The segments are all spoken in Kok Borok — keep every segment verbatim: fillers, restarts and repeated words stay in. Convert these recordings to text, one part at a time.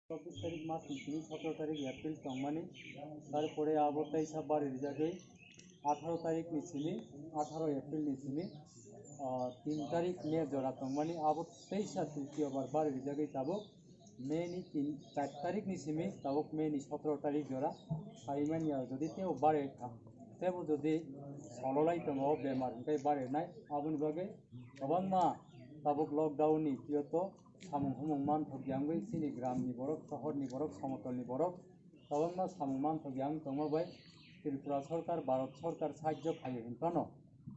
Chobbish tarik mas ni simi sotoro tarik April tongmani, tarpore abo teisa bari rijagwi atharo tarik ni simi, atharo April ni simi, ah, tin tarik May jora tongmani, abo teisa tritiyo bar bari rijagwi tabuk May ni tin, char tarik ni simi tabuk May ni sotoro tarik jora saimani, jodi teo bari kha, tebo jodi sololai tongo bemar hwnkhe bari nai, aboni bagwi kwbangma tabuk lockdown ni tiyoto samung humung manthok yangwi chini gram ni borok, sohor ni borok, somotol ni borok kwbangma samung manthok yang tongma bai Tripura sorkar, Bharat sorkar sahajyo khaio hinphano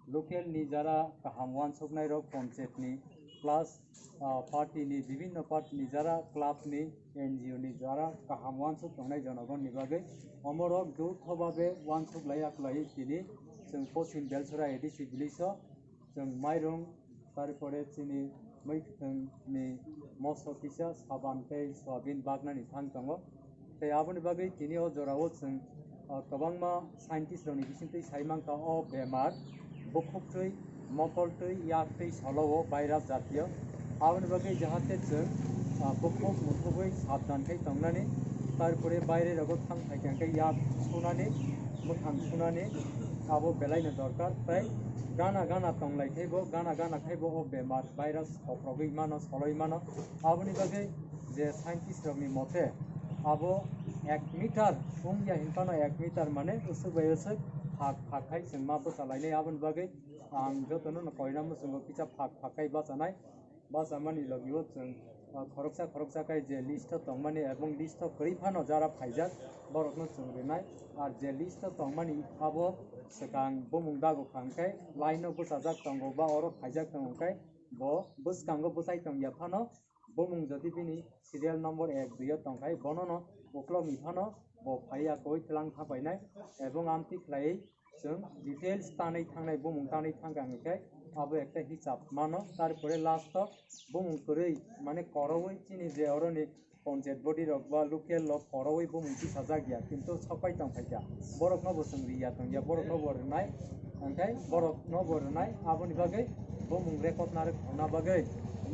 local ni jara kaham wansuknai rok, ponchayat ni plus, ah, party ni, bibhinno party ni jara, club ni, N G O ni jara kaham wansuk tongnai jonogon ni bagwi omorok joutho babe wansuk laiya kwlaiwi tini chwng Poschim Belchora A D C village o chwng mairung, tarpore chini mwkhwtwng ni moso kisa saban tei soyabin baknani thang tongo. Tei aboni bagwi tini o jorao chwng, ah, kwbangma scientist rokni bisingtwi sai mankha o bemar bukhuktwi, mokoltwi, yaktwi solo o virus jatiyo. Aboni bagwi jahate chwng, ah, bukhuk muthubwi sabdan khe tongnani, tarpore baire rogo thang phaikha khe yak sunani, mwkhang sunani abo belaino dorkar. Tei gana gana tonglai khe bo, gana gana khai bo o bemar virus kokrogwi mano, soloi mano. Aboni bagwi je scientist rokni mote abo ek meter wngya hinphano ek meter mane usuk bai usuk phak phak khai chwng ma bwchalainai. Aboni bagwi ang jotono no koina muchungo kisa phak phak khai bachanai. Bachamani logio chwng, ah, khoroksa khoroksa khai je list o tongmani ebong list o kwrwi phano jara phaijak borokno chwng rinai. Ar je list o tongmani abo swkang bumung dago kha hwnkhe line o bwchajak tongo ba oro phaijak tongo hwnkhe bo bwskango bwchai tongya phano bumung jodi bini serial number ek dui o tongkhai, bonono uklokni phano bo phaiya koi tlang thapainai ebong amtwi khlaiwi chwng details tanwi thangnai, bumung tanwi thangkha hwnkhe abo ekta hisab mano. Tarpore last o bumung kwrwi mane korowi chini je oroni ponchayat body rok ba local rok korowi bumung tisajak ya, kintu sokpai tongphaikha, borokno bo chwng riya tongya, borokno bo rwnai, hwnkhe borokno bo rwnai. Aboni bagwi bumung record narwk honna bagwi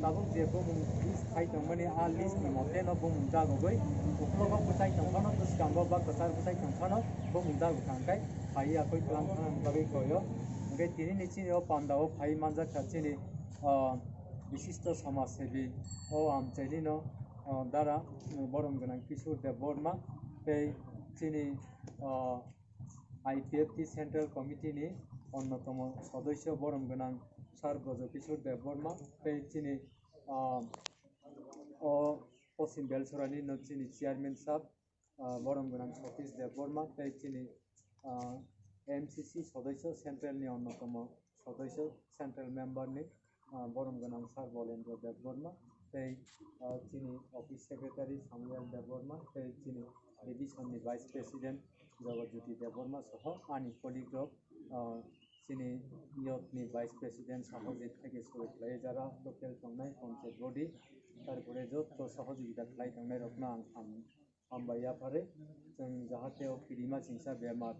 tabuk je bumung list khai tongmani, a list ni mote no bumung dagogwi uklogo bwchai tongphano, bwskango ba kwchar bwchai tongphano bumung dagokha, hwnkhe phaiya koi tlang thangna bagwi koyo. Hwnkhe tini ni chini o panda o phai manjak kha chini, ah, bishisto samaj sebi o amchaini no, ah, dara, ah, borom gwnang Kishore Debbarma tei chini, ah, I P F T Central Committee ni onnotomo sodosyo borom gwnang Sir Brojo Kishore Debbarma tei chini, ah, o Poschim Belchorani no chini chairman sir, ah, borom gwnang Satish Debbarma tei chini, ah, M C C sodosyo, central ni onnotomo sodosyo, central member ni, ah, borom gwnang Sir Bolendra Debbarma tei, ah, chini office secretary Samuel Debbarma tei chini division ni vice president Jagat Jyoti Debbarma soho ani colleague rok, ah, chini youth ni vice president Sahojit theke suru khlai jara local tongnai ponchayat body, tarpore joto sohojogita khlai tongnai rokno ang ham-, hambai yapharwi. Chwng jahate o kirima chingsa bemar,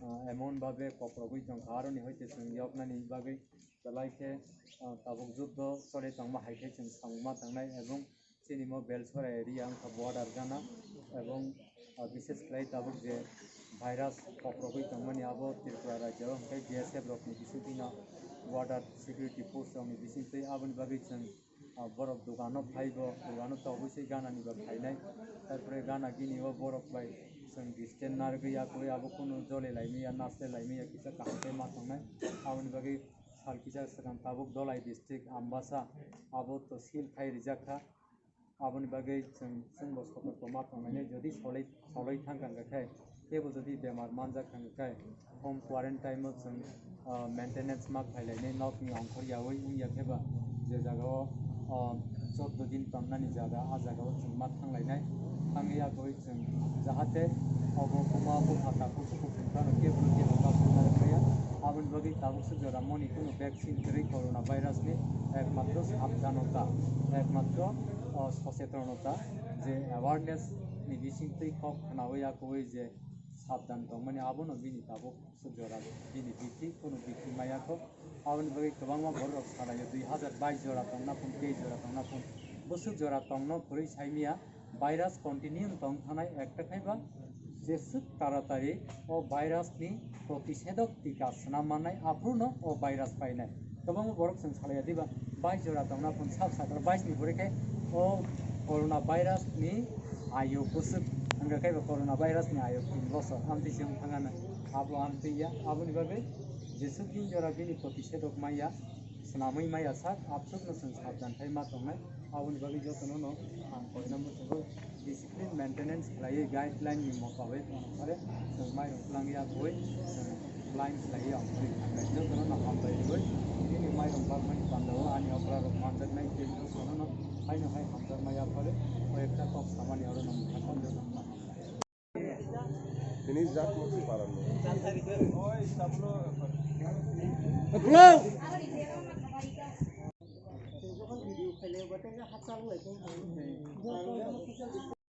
ah, emon babe kokrogwi tongkha, aroni hoite chwng yoknani bagwi belai khe, ah, tabuk juddo chole tongma hai khe chwng samungma tangnai, ebong chini mo Belchora area wngkha border gana, ebong, ah, bishes khlai tabuk je virus kokrogwi tongmani abo Tripura rajyo hwnkhe B S F rokni bisingtwino border security post rokni bisingtwi, aboni bagwi chwng, ah, borok dogano phaibo, dogano togwi se ganani ba phainai. Tarpore gana gini o borok bai chwng distance narwgwi yakwi abo kunu jole laimaya, nasle laimaya kisa kaham khe ma tongnai. Aboni bagwi sal kisa swkang tabuk Dholai district Ambasa abo to seal khai rijak kha. Aboni bagwi chwng, chwngbo sotorko ma tongnainai, jodi soloi, soloi thangkha hwnkhe, teibo jodi bemar manjak thangkha khe, home quarantine o chwng, ah, maintenance ma khailainai, nokni ongkhor yaui wngya khe ba, je jagao, ah, chordo din tonnani jaga, a jagao chwng ma thanglainai. Thangwi yakwi chwng jahate obo buma bupha takhuk sukhuk wngphano kebo no kebo kaphang narwk maya. Aboni bagwi tabuk swk jora moni kunu vaccine kwrwi corona virus ni, ekmatro sabdanota, ekmatro, o, sochetonota, je awareness ni bisingtwi kok khnaui yakwi je sabdan tongmani abono bini tabuk swk jora bini bithi, kunu bithi maya kho. Aboni bagwi kwbangma borok rok salaio dui hazar bais jora tongna phun, tei jora tongna phun, bwswk jora tongno kwrwi saimaya. Virus continue tong thanai ekta khaiba jeswk taratari o virus ni protisedok tika swnam mannai aphuru no o virus painai. Kwbangma borok chwng salaiya diba bais jora tongna phun sab sakra bais ni pore khe o corona virus ni ayu bwswk hwnga khaiba corona virus ni ayu tin bosor amtwi se wng thangana abo amtwi ya aboni bagwi jeswk tin jora bini protisedok maya swnamwi maya sak abswk no chwng sabdan khai ma tongnai. Aboni bagwi jotono no ang koina muchungo discipline maintenance khlaiwi guideline ni motabik anusare chwng mairung twlangya koi chwng line khlaiwi ang phuri thangnai. Jotono no hambai rwui nini mairung bakmani pandao ani okra rok manjaknai tei jotono no haino hai hamjakma yaphare koi ekta kok samani aro no mungkha jotono no hambai. Ini zat mesti parang. Pulang.